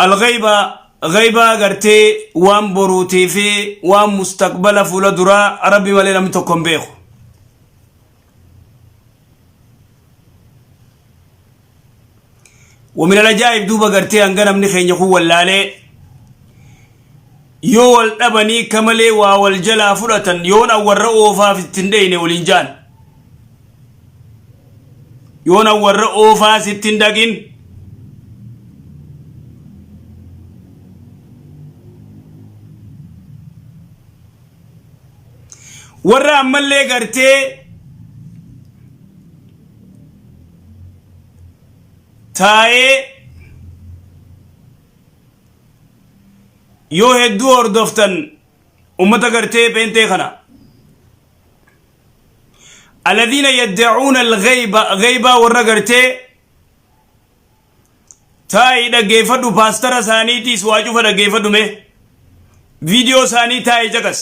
Alghayba ghaybaa gartee waan boruutii fi waan mustaqbala fuula duraa Rabbi malee namni tokko hin beeku. ومن العجائب duuba gartee hanga namni keenya kun wallaalee yoo wal dhabanii kamalee waa wal jalaa fudhatan yoon an warra oofaaf ittiin dheyne waliin jaan yoon an warra oofaa sitti hin dhaqin warra ammallee gartee taa'ee yoo hedduu hordoftan ummata gartee pheenxee kana alladhiina yaddacuuna alghayba ghaybaa warra gartee taa'ii dhaggeeffadhu paastara isaaniitiis waa cufa dhaggeeffadhu mee viidiyoo isaanii taa'ii caqas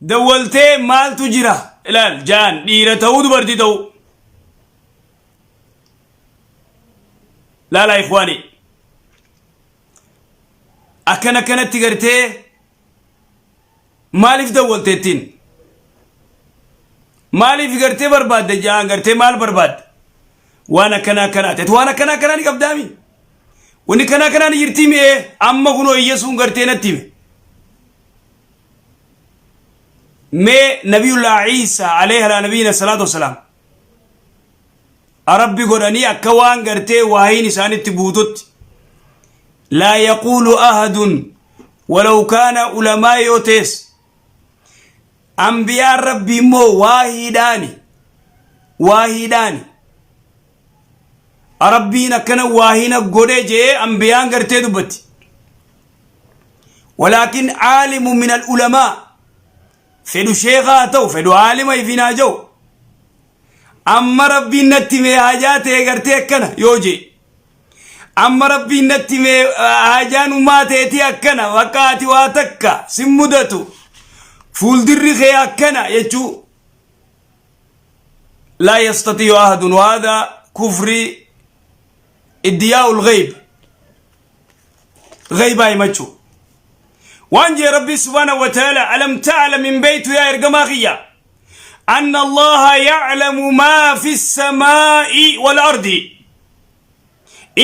Dawwaltee maaltu jira ilaal jaan dhiira ta'uu dubartii ta'uu. Laalaa ikhwaanii. Akkan akkanatti gartee maaliif dawwalte ittiin? Maaliif gartee barbaadde jaan gartee maal barbaadde? Waan akkana akkanaa ta'e waan akkana akkanaa ni qabdaami. Wanni kanaa kanaa ni jirtii mi'ee amma kunoo iyyasuun gartee natti hime. Mee nabiyullaa Iisaa alayhi alaa nabiyina salaatu wassalaam rabbi godhanii akka waan gartee waahiin isaanitti buututti laa yaquulu ahadun walaw kaana ulamaa yoo ta'es ambiyaan rabbii immoo waahiidhaani waahiidhaani Rabbiin akkana waahina godhe jee ambiyaan gartee dubbatti. Walaakin caalimu min al-ulamaa fedhu sheekha haa ta'u fedhu aalima ifiin haa ja'u. Amma Rabbiin natti mee haajaa ta'e gartee akkana yoo jee. Amma Rabbiin natti mee haajaan umaa ta'eeti akkana bakka ati waa takka sin mudatu fuuldirri kee akkana jechuu. Laa yastatii'u ahadun wa haadaa kufrii iddiyaa'ul ghayb ghaybaa himachuu waan jee rabbii subhaanahu wa ta'ala alam ta'lam hin beeytu yaa ergamaa kiyya anna allaha ya'lamu maa fi samaa'i wal ardi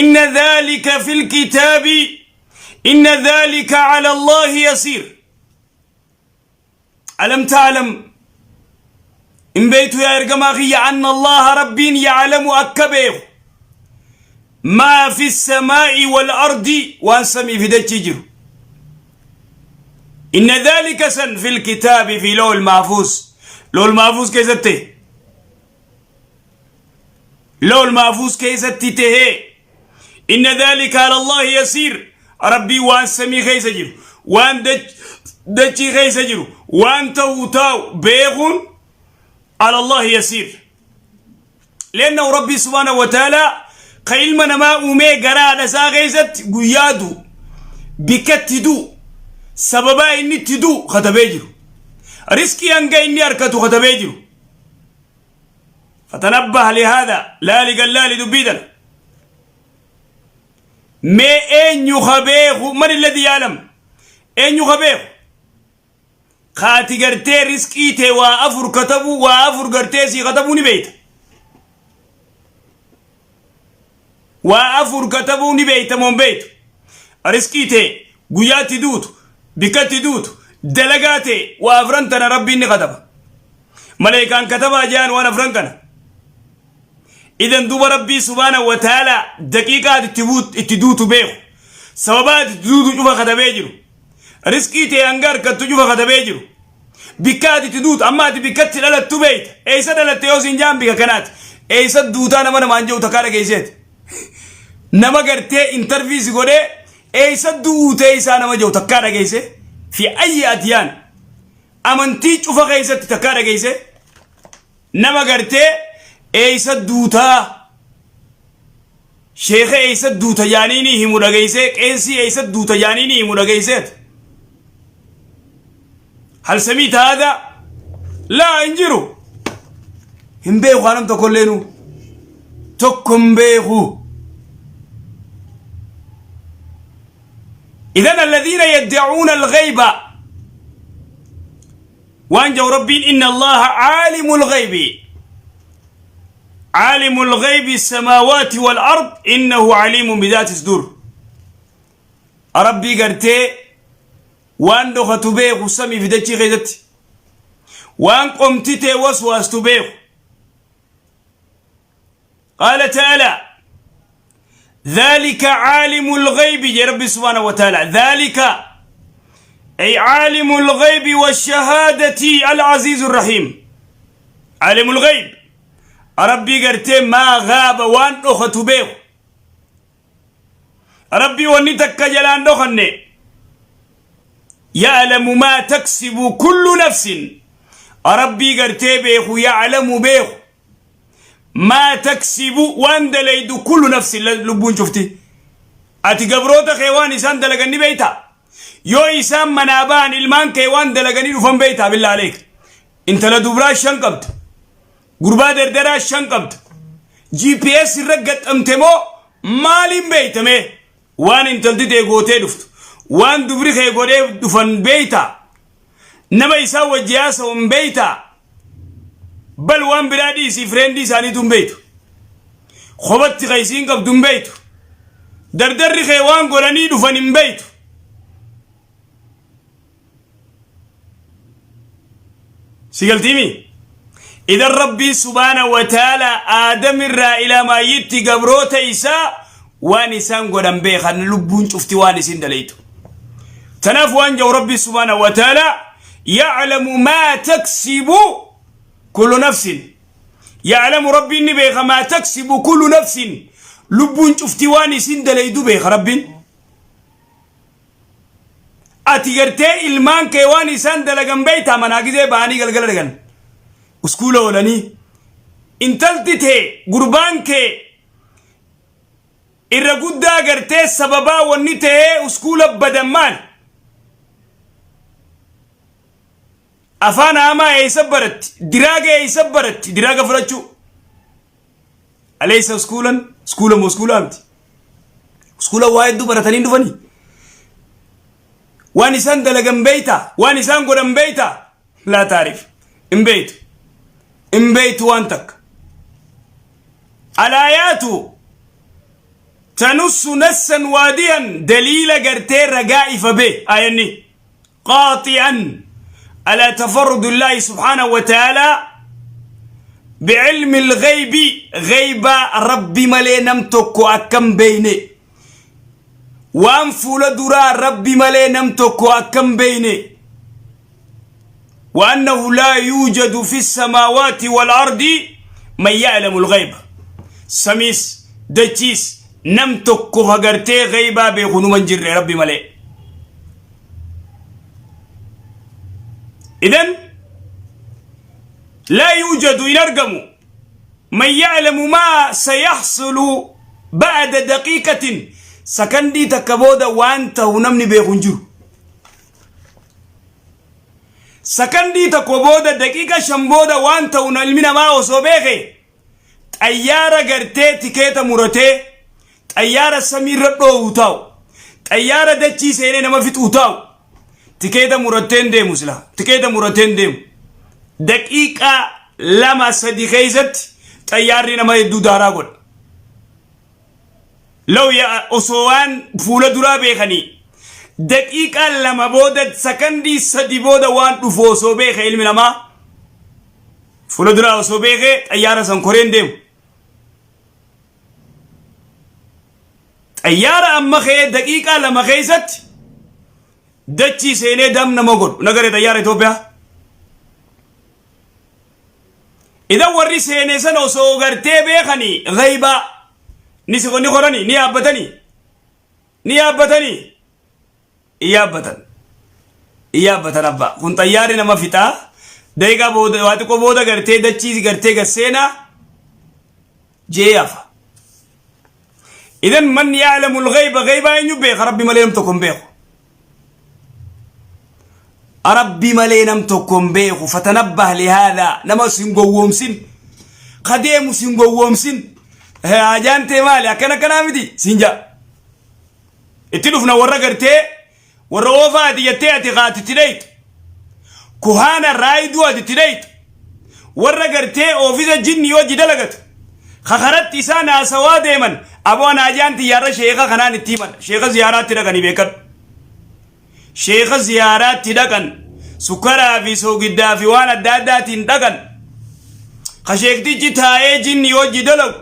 inna dhalika fi lkitaabi inna dhalika ala allahi yasiir Alam ta'lam hin beektu yaa ergamaa kiyya anna Allaha rabbiin ya'lamu akka beeku maa fi samaa'i wal ardi waan samii fi dachii jiru inna dhalika san fil kitaabi fi lawil mahfuuz lawil mahfuuz keessatti ta'e lawil mahfuuz keessatti tahee Inna dhaalika ala Allaahi yasiir. Rabbiin waan samii keessa jiru, waan dachii keessa jiru, waan ta'u taa'u beekuun ala Allaahi yasiir. Leennahu Rabbii subhaanahu wa ta'aalaa ka ilma namaa uumee garaa haadha isaa keessatti guyyaa du'u, bikka itti du'u, sababaa inni itti du'u katabee jiru. Riskii hanga inni harkatu katabee jiru. Fatanabbah lihaadha laali gallaali dubbii tana. Mee eenyu ka beeku man alladhi yaalam eenyu ka beeku kaati gartee riskii tee waa afur katabuu waa afur gartee sii katabuu ni beeyta. Waa afur katabuu ni beeyta moo hin beeytu? Riskii tee guyyaa itti duutu, bikka itti duutu, dalagaa tee waa afran tana Rabbiin ni kataba. Maleekaan katabaa jedhan waan afran kana. Idan duuba Rabbii subhaana wa ta'ala daqiiqaa ati itti duutu beeku. Sababaa ati itti duutu cufa katabee jiru. Riskii tee hanga harkattu cufa katabee jiru. Bikka ati itti duutu amma ati bikka itti dhalattu beeyta. Eessa dhalatte yoo siin jaan bika kanaati. Eessa duutaa nama namaan jedhu takkaa dhageesseeti. Nama gartee intarvii si godhee eessa duutee isaa nama jedhu takkaa dhageesse. Fi ayyi adiyaan amantii cufa keessatti takkaa dhageesse. Nama gartee eessa duutaa Sheeka eessa duuta jaanii ni himu dhageessee qeensii eessa duuta jaanii ni himu dhageesseet. Hal samiita haadaa? Laa hin jiru. Hin beeku haa nam tokkolleenu. Tokko hin beeku. إذن الذين يدعون الغيب وان جو ربين إن الله عالم الغيب عالم الغيب السماوات والأرض إنه عليم بذات الصدور ربي قرتي وان دخت بيخ سمي في دتشي غيدت وان قمتي وسواست بيخ قال تعالى ذلك عالم الغيب يا ربي سبحانه وتعالى ذلك أي عالم الغيب والشهادة العزيز الرحيم عالم الغيب ربي قرتي ما غاب وان أخت بيه ربي وني تكجلان دخني يعلم ما تكسب كل نفس ربي قرتي بيه يعلم بيه ما تكسب وان دليد كل نفس لبون شفتي ati gabroota kee waan isaan dalagan ni beeyta yoo isaan manaa ba'an ilmaan kee waan dalaganii dhufan beeyta billaa aleek intala dubraa shan qabda gurbaa dardaraa shan qabda GPS irra gaxxamte moo maaliin beeytame waan intalti tee gootee dhuftu waan dubri kee godhee dhufan beeyta nama isaan wajji haasa'u hin beeyta bal waan biraa dhiisii friendii isaaniitu hin beeytu kophatti ka isiin qabdu hin beeytu dardarri kee waan godhanii dhufan hin beeytu si galtiimi idan rabbii subhaana wa ta'ala aadam irraa ilaa maayyitti gabroota isaa waan isaan godhan beekan lubbuun cufti waan isin dalaytu tanaaf waan jedhu rabbii subhaana wa ta'ala ya'lamu maa taksibu kullu nafsin ya'lamu rabbiin ni beeka maa taksibu kullu nafsin lubbuun cufti waan isin dalaydu beeka rabbiin ati gartee ilmaan kee waan isaan dalagan beeytaa manaa gizee ba'anii galgala dhagan uskuula oolanii intalti tee gurbaan kee irra guddaa gartee sababaa wanni ta'ee uskuula badan maal afaan hamaa eessa baratti diraaga eessa baratti diraaga fudhachuu aleessa uskuulan uskuula moo uskuula miti uskuula waa hedduu baratanii dhufanii waan isaan dalagan beeyta waan isaan godhan beeyta laa taarif hin beeytu hin beeytu waan takka alaayaatu tanussu nassan waadiyan daliila gartee ragaa ifa bee ayanni قاطعا على تفرد الله سبحانه وتعالى بعلم الغيب غيب ربي ملي نمتكو أكم بيني وان فول درا ربي ملي نمتكو أكم بيني وأنه لا يوجد في السماوات والأرض من يعلم الغيب سميس دچيس نمتكو هغرتي غيبا بيخونو من جر ربي ملي إذن لا يوجد إن أرقم من يعلم ما سيحصل بعد دقيقة سكندي تكبودا وانت ونمني بيخنجر sakandii tokko booda daqiiqa shan booda waan ta'u ilmi namaa osoo beeke xayyaara gartee tikeeta muratee xayyaara samiirra dhoowwu taa'u xayyaara dachii seenee nama fixuu taa'u tikeeta murattee hin deemu sila tikeeta murattee hin deemu daqiiqaa lama sadi keessatti xayyaarri nama hedduu daaraa godha. Law osoo waan fuula duraa beekanii daqiiqaa lama booda sakandii sadi booda waan dhufu osoo beeke ilmi namaa fuula duraa osoo beeke xayyaara san koreen deemu. Xayyaara amma ka'ee daqiiqaa lama keessatti dachii seenee dam nama godhu nagaree xayyaara Itoophiyaa. Idan warri seenee sana osoo gartee beekanii ghaybaa ni si ni koranii ni yaabbatanii ni yaabbatanii hin yaabbatan hin yaabbatan abbaa kun xayyaarri nama fixaa daqiiqaa booda waa xiqqoo booda gartee dachii gartee gad seenaa jee hafa. Idan man ya'lamu al-ghayba ghaybaa eenyu beeka rabbi malee nam tokko hin beeku. Rabbi malee nam tokko hin beeku fatanabbah lihaadhaa nama sin gowwoomsin. Ka deemu sin gowwoomsin. Haajaan tee maali akkana akkanaa miti sin ja'a. Itti dhufna warra gartee warra oofaa ati jettee ati kaati itti dhayxu. Kuhaana raayiduu ati itti dhayxu. Warra gartee oofisa jinni hojii dalagatu. Kakaratti isaan haasawaa deeman aboo ana haajaan tiyyaarra sheeka kanaan itti himadha. Sheeka ziyaaraatti dhaqanii beekadhu. Sheeka ziyaaraatti dhaqan sukkaraa fi soogiddaa fi waan adda addaatiin dhaqan. Ka sheektichi taa'ee jinni hojii dalagu.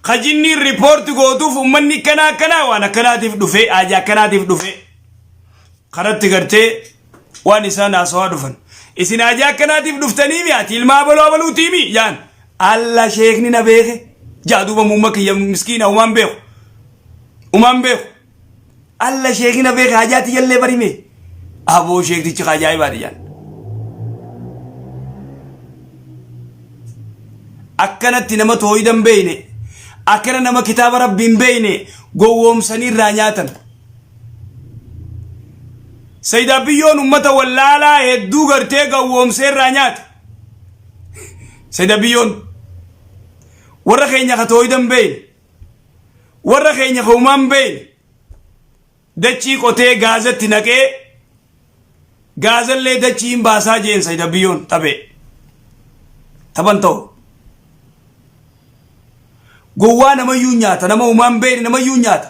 Ka jinniin riipoorti gootuuf uummanni akkanaa akkanaa waan akkanaatiif dhufee haajaa akkanaatiif dhufee. Karatti gartee waan isaan haasawaa dhufan. Isin haajaa akkanaatiif dhuftanii mi ati ilmaa abaluu abaluutii mi jaan. Alla sheekni na beeke. Jaa duuba muumma kiyya miskiina umaan beeku. Umaan beeku. Alla sheekni na beeke haajaa tiyyallee barime. Aboo sheektichi ka ajaa'ibaati jaan. Akkanatti nama tooyida hin beekne akkana nama kitaaba rabbii hin beekne gowwoomsanii irraa nyaatan. Sayid Abiyyoon ummata wallaalaa hedduu gartee gowwoomsee irraa nyaate. Sayid Abiyyoon warra keenya ka tooyida hin beekne warra keenya ka humaa hin beekne dachii qotee gaazatti naqee gaazallee dachii hin baasaa jeen Sayid Abiyyoon taphee. Taphan ta'u. Gowwaa namayyuu nyaata nama humaa hin beekne namayyuu nyaata.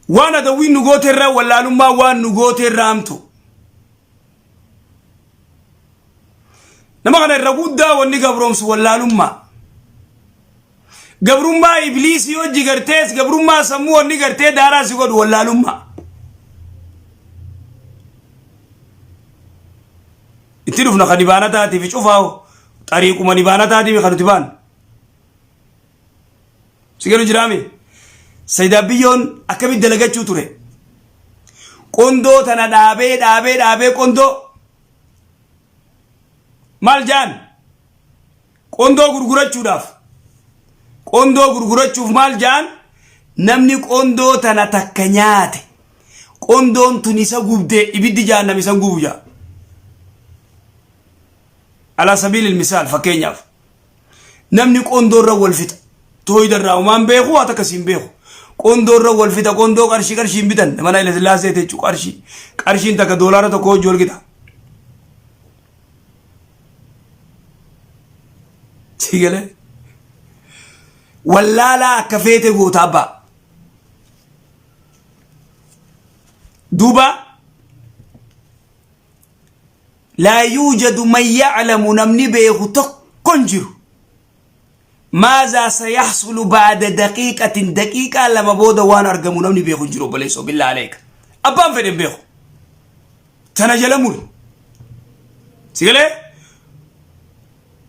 Waan adawwiin nu goote irraa wallaalummaa waan nu goote irraa hamtu. Nama kana irra guddaa wanni gabroomsu wallaalummaa. Gabrummaa ibliisii hojii gartees gabrummaa sammuu wanni gartee daaraa si godhu wallaalummaa. Itti dhufna kan ibaanataatii fi cufaa'u xariiquma ibaanataatii fi kan nuti baanu. Si galu jiraame? Sayidaa biyyoon akkamitti dalagachuu ture? Qondoo tana dhaabee dhaabee dhaabee qondoo maal jaan? Qondoo gurgurachuudhaaf qondoo gurgurachuuf maal jaan? Namni qondoo tana takka nyaate qondoon tun isa gubdee ibiddi jahannam isa gubu jaa. Alaa sabiilil misaal fakkeenyaaf. Namni qondoo irra wal fixa. Tooyida irraa homaan beeku waa takka siin beeku. Qondoo irra wal fixa qondoo qarshii qarshiin bitan mana Haile Sillaasee jechuun qarshii. Qarshiin takka doolaara tokko hojii wal qixa. Si galee? Wallaalaa akka feete goota abbaa. Duuba laa yuujadu man ya'lamu namni beeku tokko hin jiru. Maazaa sayaxsulu ba'da daqiiqatin daqiiqaa lama booda waan argamu namni beeku hin jiru obboleessoo billaa aleeka. Abbaan fedhe hin beeku. Tana jala muri. Si galee?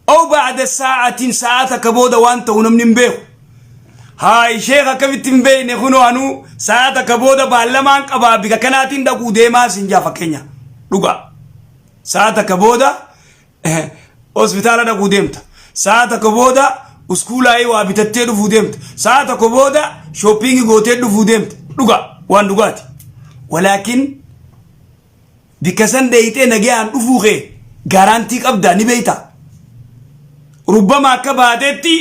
Aw ba'da sa'atin sa'a takka booda waan ta'u namni hin beeku. Haay sheekh akkamitti hin beekne kunoo anuu sa'a takka booda baallamaan qabaa bika kanaatiin dhaquu deemaa sin jaa fakkeenya. Dhugaa. Sa'a takka booda hospitaala dhaquu deemta. Sa'a takka booda uskuulaayii waa bitattee dhufuu deemta. Sa'a tokko booda shoppingii gootee dhufuu deemta. Dhugaa waan dhugaati. Walaakin Bikka san deeyxee nagayaan dhufuu kee gaaraantii qabdaa ni beeyta. Rubbama akka baatetti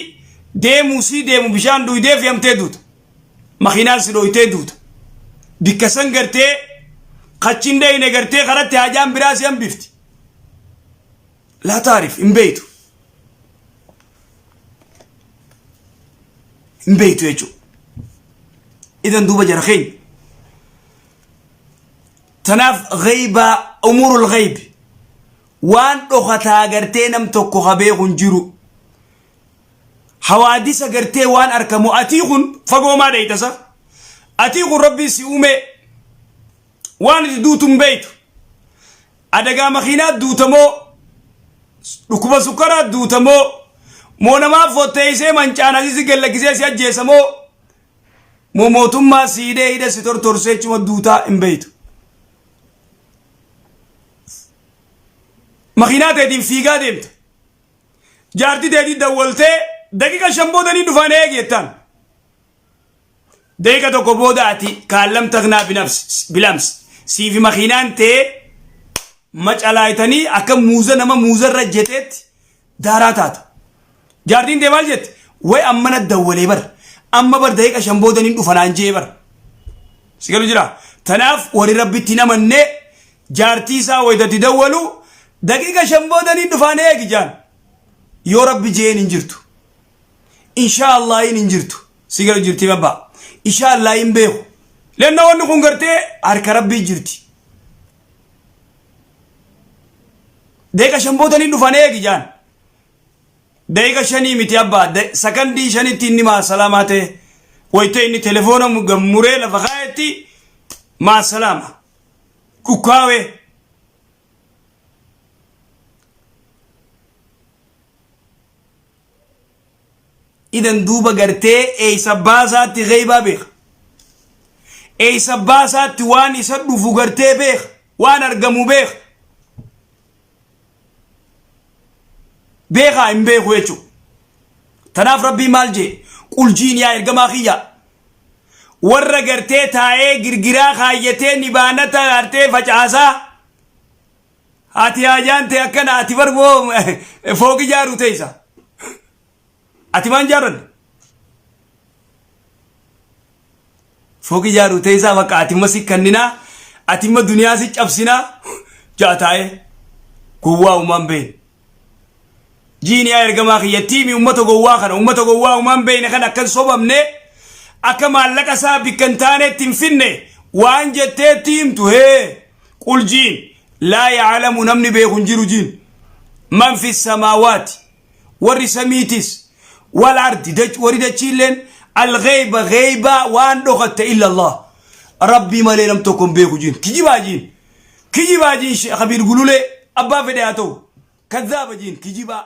deemuu sii deemu bishaan dhuydee fe'amtee duuta. Makiinaan si dhooytee duuta. Bikka san gartee kachi hin deeyne gartee karatti haajaan biraa si hambifti. Laa taarif hin beeytu. Hin beeytu jechuudha. Idan duuba jara keenya. Tanaaf ghaybaa umuurul ghaybi waan dhokataa gartee nam tokko ka beeku hin jiru. Hawaadisa gartee waan arkamu atii kun fagoo maa dheeytasa? Atii kun rabbiin si uumee waan itti duutu hin beeytu. Adagaa makiinaa duutamoo dhukkuba sukkaraa duutamoo moo namaa fotteeysee mancaan asii si gallakisee si ajjeesamoo Moo mootummaa si hidhee hidha si tortorsee chuma duutaa hin beeytu. Makiinaa teetiin fiigaa deemta. Jaartii teetii dawwaltee daqiiqa 5 booda ni dhufaan eegi jettaan. Daqiiqa 1 booda ati kaallam taknaa bilams siifi makiinaan tee Macalaaytanii akka muuza nama muuza irra jeteetti daaraa taata. Jaartiin tee maal jette? Way amma na dawwalee bar. Amma bar daqiiqa 5 booda nin dhufa naan jee bar. Si galu jira. Tanaaf warri rabbitti hin amanne jaartii isaa wayitatti dawwalu daqiiqa 5 booda nin dhufaan eegi jaan. Yoo rabbi jeen hin jirtu. Inshaa Allaahiin hin jirtu. Si galu jirti babbaa. Inshaa Allaahiin beeku. Lenna wanni kun gartee harka rabbii jirti. Daqiiqa 5 booda ni dhufan eegi jaan. Daqiiqa shanii miti abbaa sakandii shanitti inni maasalaamaa ta'e wayita inni telefoona muree lafa kaayetti maasalaama dhukkaawee. Idan duuba gartee eeysa baasaatti gheeybaa beeka. Eeysa baasaatti waan isa dhufu gartee beeka. Waan argamu beeka. Beekaa hin beeku jechuudha. Tanaaf rabbii maal jee? Quljiin yaa ergamaa kiyya. Warra gartee taa'ee girgiraa kaayyatee nibaanata gartee facaasaa. Ati haajaan tee akkana ati bar boo fooqi ijaaruu teessa. Ati maan ijaarranne? Fooqi ijaaruu teessaa bakka ati imma si kanninaa ati imma duniyaa si cabsinaa ja'a taa'ee gowwaa uumaan beeyne. Jiin yaa ergamaa kiyya tiimi ummata gowwaa kana ummata gowwaa uumaan beeyne kana akka hin sobamne akka maallaqa isaa bikka hin taanetti hin finne waan jetteetti himtu hee. Qul jiin laa ya'lamu namni beeku hin jiru jiin man fi samaawaati warri samiitis wal ardi warri dachiilleen algheyba gheybaa waan dhokatte illa Allah rabbii malee nam tokko hin beeku jiin kijibaa jiin kijibaa jiin sheekh Kabiir Gululee abbaa fedhe haa ta'u kadhaaba jiin kijibaa.